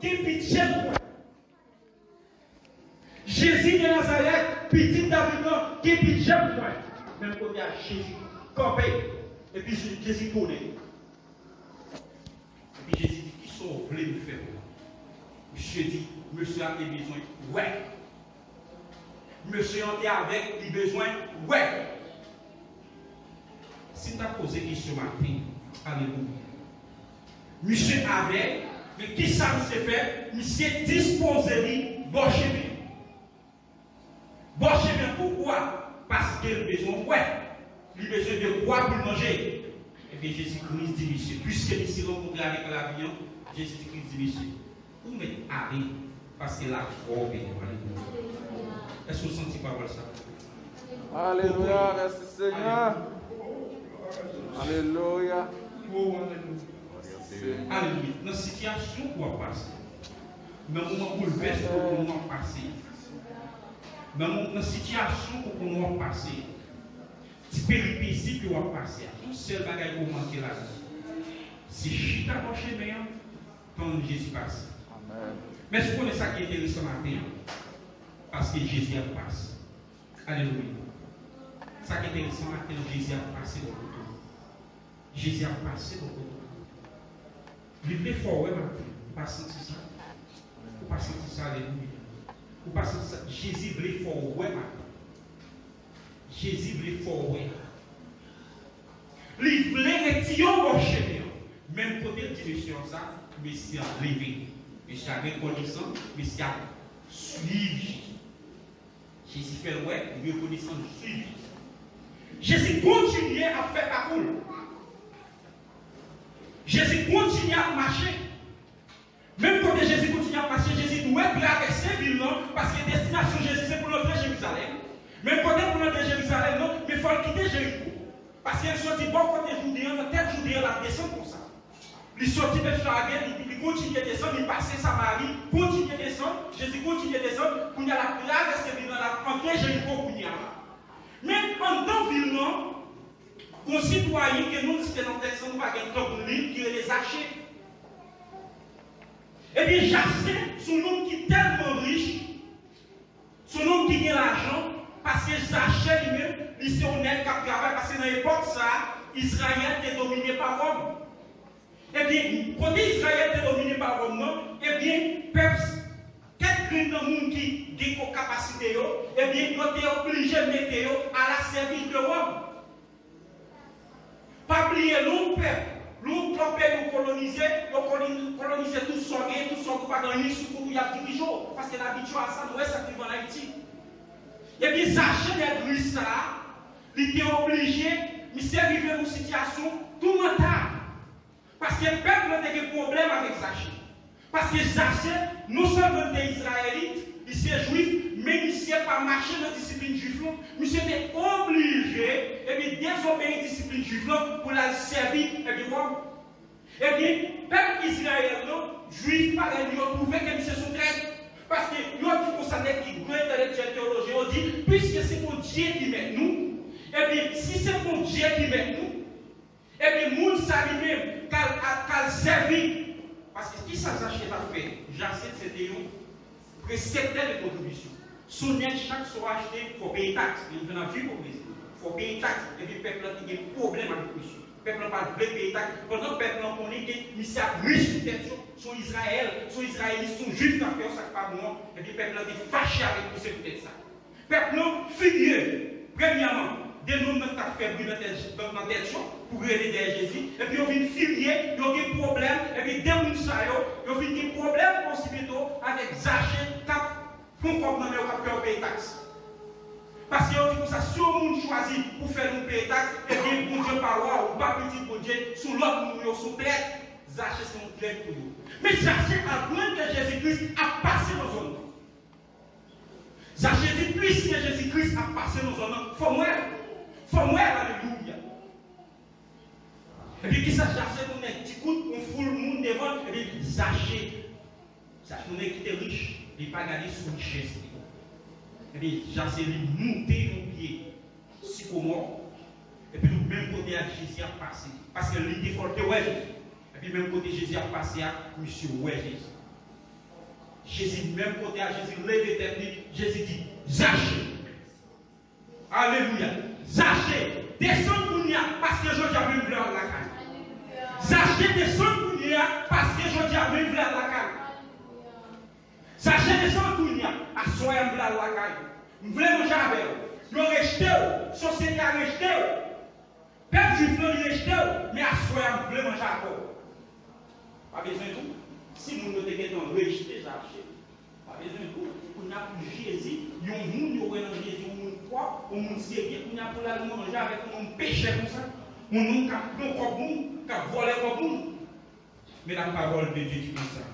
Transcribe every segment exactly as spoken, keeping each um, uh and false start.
Gen pitye pou mwen. Jezi de Nazarèt, pitit David lan, gen pitye pou mwen. Menm kote a, Jezi kanpe. Epi Jezi tounen. Epi Jezi di, "Kisa w vle m fè pou ou?" Misye di, "Mesye a te bezwen wè." Mesye an te avèg, li bezwen wè. Si m ta poze kesyon maten, alelouya. Misye avèg, men kisa misye fè? Misye dispoze li bò chemen. Bò chemen, poukwa? Paske l bezwen wè. Li bezwen dekwa pou l manje. Ebyen, Jezi Kris di misye, piske misye rankontre avèk lavi an, Jezi Kris di misye, "Ou mèt ale, paske lafwa w beni w." Alelouya. Èske w santi pawòl sa? Alelouya, mèsi Senyè. Alelouya. Alelouya. Nan sitiyasyon ke w ap pase, nan moman boulvès ke w ap pase, nan mo-, nan sitiyasyon ke w ap pase, ti peripesi ke w ap pase a, yon sèl bagay ke w manke ladan, se chita bò chemen an, tann Jezi pase. Amèn. Men èske w konnen sa ki enteresan maten an? Paske Jezi ap pase. Alelouya. Sa ki enteresan maten an, Jezi ap pase bò kote w. Jezi ap pase bò kote w. Li vle fè w wè maten an. Ou pa santi sa? Ou pa santi sa? Alelouya. Ou pa santi sa? Jezi vle fè w wè maten an. Jezi vle fè w wè. Li vle retire w bò chemen an. Menm kote l di mesye an sa, mesye an leve. Mesye a rekonesan, mesye ap swiv Jezi. Jezi fè l wè, li rekonesan, li swiv Jezi. Jezi kontinye ap fè pakou l. Jezi kontinye ap mache. Menm kote Jezi kontinye ap mache, Jezi dwe travèse vil lan, paske destinasyon Jezi se pou l antre Jerizalèm. Menm kote pou l antre Jerizalèm nan, men fò l kite Jeriko. Paske l soti bò kote Jouden an, nan tèt Jouden an, l ap desann konsa. Li soti Betfage, li, li kontinye desann, li pase Samari, kontinye desann, Jezi kontinye desann, kounye a l ap travèse vil lan, l ap antre Jeriko kounye a la. Men anndan vil lan, gon sitwayen ke nou site nan tèks lan, nou pa gen tan pou n li l, ki rele Zache. Ebyen, Zache se yon nonm ki tèlman rich, se yon nonm ki gen lajan, paske Zache li menm, li se yon nèg k ap travay, paske nan epòk sa a, Izrayèl te domine pa Wòm. Ebyen, kote Izrayèl te domine pa Wòm nan, ebyen, pèp, kèk grenn nan moun ki gen ko-, kapasite yo, ebyen, yo te oblije mete yo a la sèvis de Wòm. Pa bliye, lè yon pèp, lè yon, lè yon peyi ou kolonize, yo koloni-, kolonize tout sa w gen, tout sa w gen, ou pa gen anyen sou kont ou, y ap dirije w. Paske n abitye a sa, nou wè sa k rive ann Ayiti. Ebyen, Zache, nèg rich sa a, li te oblije, misye rive nan yon sitiyasyon toumantad. Paske pèp lan te gen pwoblèm avèk Zache. Paske Zache, non sèlman li te Izrayelit, li se Jwif, men misye pa mache nan disiplin Jwif lan. Misye te oblije, ebyen, dezobeyi disiplin Jwif lan pou l al sèvi, ebyen, Wòm. Ebyen, pèp Izrayèl lan, Jwif parèy li yo, twouve ke misye se yon trèt. Paske yo di konsa, nèg ki gran entèlektyèl teyolojyen yo di, piske se Bondye ki mèt nou, ebyen, si se Bondye ki mèt nou, ebyen, moun sa li menm k al, k al sèvi. Paske kisa Zache t ap fè? Zache se te yon preseptè de kontribisyon. Se yon nèg, chak sa w achte, fò w peye taks. Menm jan n ap viv o Brezil, fò w peye taks. Epi pèp lan te gen pwoblèm avèk misye. Pèp lan pa t vle peye taks. Pandan pèp lan konnen ke misye ap rich sou tèt yo, se yon Izrayèl, se yon Izrayelit, se yon Jwif k ap fè yo sa k pa bon an. Epi pèp lan te fache avèk misye poutèt sa. Pèp lan firye, premyèman, de nonm nan k t ap fè bri nan tèt, nan, nan tèt yo pou rele dèyè Jezi, epi yo vin firye, yo gen pwoblèm, epi de moun sa yo, yo vin gen pwoblèm osi byento avèk Zache k ap pran kòb nan men yo, k ap fè yo peye taks. Paske yo di konsa, si yon moun chwazi pou fè nou peye taks, ebyen, Bondye pa w a, ou pa pitit Bondye, se yon lòt moun ou ye, se yon trèt. Zache se yon trèt pou yo. Men Zache aprann ke Jezi Kris ap pase nan zòn nan. Zache di, piske Jezi Kris ap pase nan zòn nan, fò m wè l. Fò m wè l, alelouya. Epi kisa Zache, yon nèg ti kout, yon foul moun devan l, epi Zache, Zache yon nèg ki te rich, li pa gade sou richès li. Epi Zache li moute yon pye sikomò, epi tou menm kote a Jezi ap pase. Paske li te fò l te wè Jezi. Epi menm kote Jezi ap pase a, misye wè Jezi. Jezi, menm kote a, Jezi leve tèt li, Jezi di, Zache! Alelouya! Zache, desann kounye a, paske jodi a menm vle al lakay. Zache, desann kounye a, paske jodi a menm vle al lakay. Zache, desann kounye a, aswè a m vle al lakay. M vle manje avè w. Yo rejte w, sosyete a rejte w. Pèp jwif lan li rejte w, men aswè a m vle manje avè w. Pa bezwen tou. Si moun yo te gentan rejte Zache, pa bezwen tou. Kounye a pou Jezi, yon moun yo wè nan Jezi, yon moun pwòp, yon moun serye, kounye a pou l al manje avèk yon nonm pechè konsa, yon nonm k ap pran kòb moun, k ap vòlè kòb moun. Men la pawòl de Dye di konsa,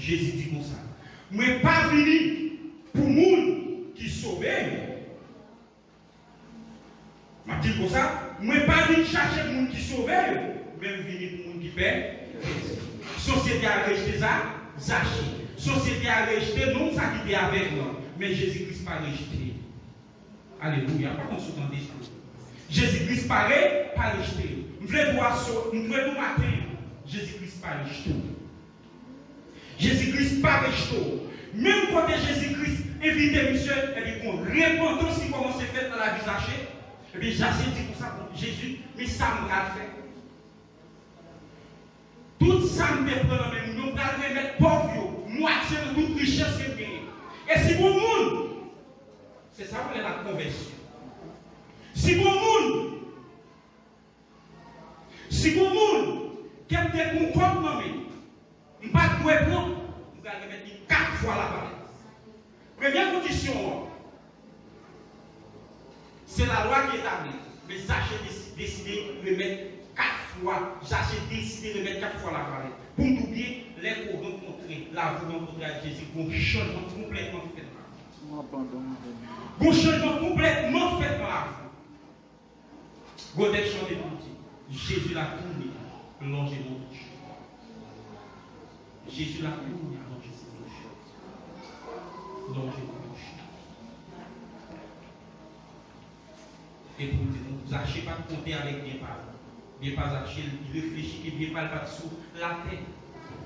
Jezi di konsa, Mwen pa vini pou moun ki sove yo. M ap di l konsa, Mwen pa vin chache moun ki sove yo, men m vini pou moun ki pè-, pèdi. Sosyete a rejte Za-, Zache. Sosyete a rejte nonm sa ki te avèg lan, men Jezi Kris pa rejte. Alelouya, pa konn si w tande sa. Jezi Kris pa re-, pa rejte. M vle di w aso-, m vle di w maten an, Jezi Kris pa rejte w. Jezi Kris pa rejte w. Menm kote Jezi Kris envite misye, epi gon repantans ki kòmanse fèt nan lavi Zache. Epi Zache di konsa, Bon, Jezi, men sa m pral fè. Tout sa m te pran nan men moun yo, m pral remèt pòv yo, mwatye nan tout richès ke m genyen. E si gon moun, se sa w rele lakonvèsyon. Si gon moun, Si gon moun ke m te pran kòb nan men, m pa t dwe pran, m pral remèt li kat fwa lavalè. Premye kondisyon an, se lalwa ki etabli, men Zache desi-, deside remèt kat fwa, Zache deside remèt kat fwa lavalè. Pou m di w byen, lè ke w rankontre, lè w rankontre ak Jezi, gon chanjman konplètman fèt nan lavi w. Gon chanjman konplètman fèt nan lavi w. Gwo tèks lan te pou di, Jezi la tounen lonje bouch. Jezi la tounen lonje bouch. Lonje bouch. E pou di nou, Zache pa t konte avèk byen pa l. Byen pa Zache, li reflechi ke byen pa l pa t sou latè.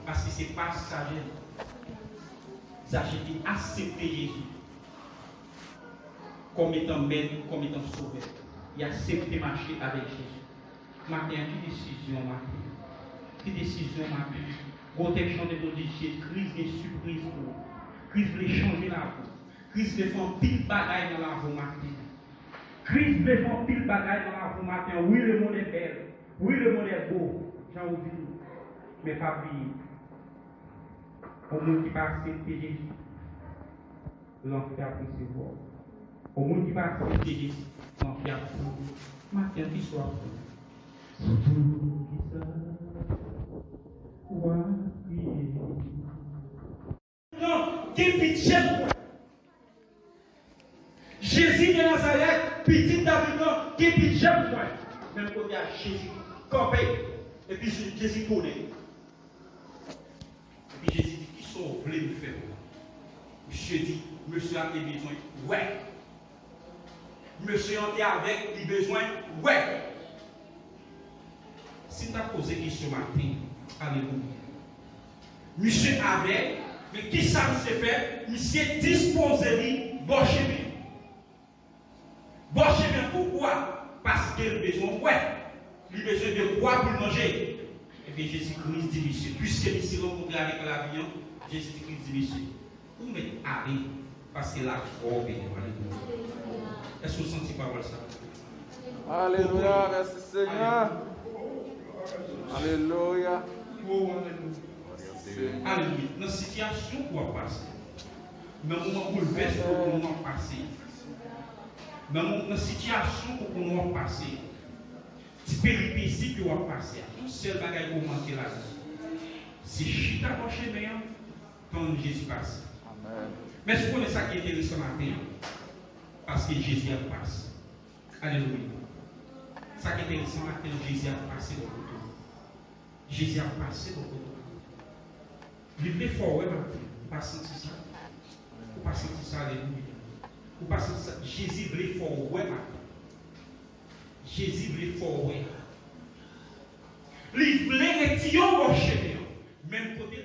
Paske se pa sajè. Zache te aksepte Jezi kòm etan mèt, kòm etan sovè. Li aksepte mache avèk Jezi. Maten an, ki desizyon w maten? Ki desizyon w maten? Gwo tèks chante pou di Jezi, Kris gen sipriz pou ou. Kris vle chanje lavi w. Kris vle fè anpil bagay nan lavi w maten. Kris vle fè anpil bagay nan lavi w maten. Wi, le monde est bel. Wi, le monde est beau. Jan ou di l. Men pa bliye. Yon moun ki pa aksepte Jezi, lanfè ap resevwa w. Yon moun ki pa aksepte Jezi, lanfè ap pran w. Maten an, ki swa pou ou? Pou kisa w ap kriye? Non, gen pitye pou mwen. Jezi de Nazarèt, pitit David lan, gen pitye pou mwen. Menm kote a, Jezi kanpe, epi Jezi tounen. Epi Jezi di, Kisa w vle m fè pou ou? Misye di, Mesye a te bezwen wè. Mesye an te avèg, li bezwen wè. Si m ta poze kesyon maten, alelouya. Misye avèg, men kisa misye fè? Misye dispoze li bò chemen. Bò chemen, poukwa? Paske l bezwen wè. Li bezwen de kwa pou l manje. Ebyen, Jezi Kris di misye, piske misye rankontre avèk lavi an, Jezi Kris di misye, Ou mèt ale, paske lafwa w beni w. Alelouya. Èske w santi pawòl sa? Alelouya, mèsi Senyè. Alelouya. Alelouya. Nan sitiyasyon ke w ap pase, nan moman boulvès ke w ap pase, nan mo-, nan sitiyasyon ke w ap pase, ti peripesi ke w ap pase a, yon sèl bagay ke w manke ladan, se chita bò chemen an, tann Jezi pase. Amèn. Men èske w konnen sa ki enteresan maten an? Paske Jezi ap pase. Alelouya. Sa ki enteresan maten an, Jezi ap pase bò kote w. Jezi ap pase bò kote w. Li vle fè w wè maten an. Ou pa santi sa? Ou pa santi sa? Alelouya. Ou pa santi sa? Jezi vle fè w wè maten an. Jezi vle fè w wè. Li vle retire w bò chemen an. Menm kote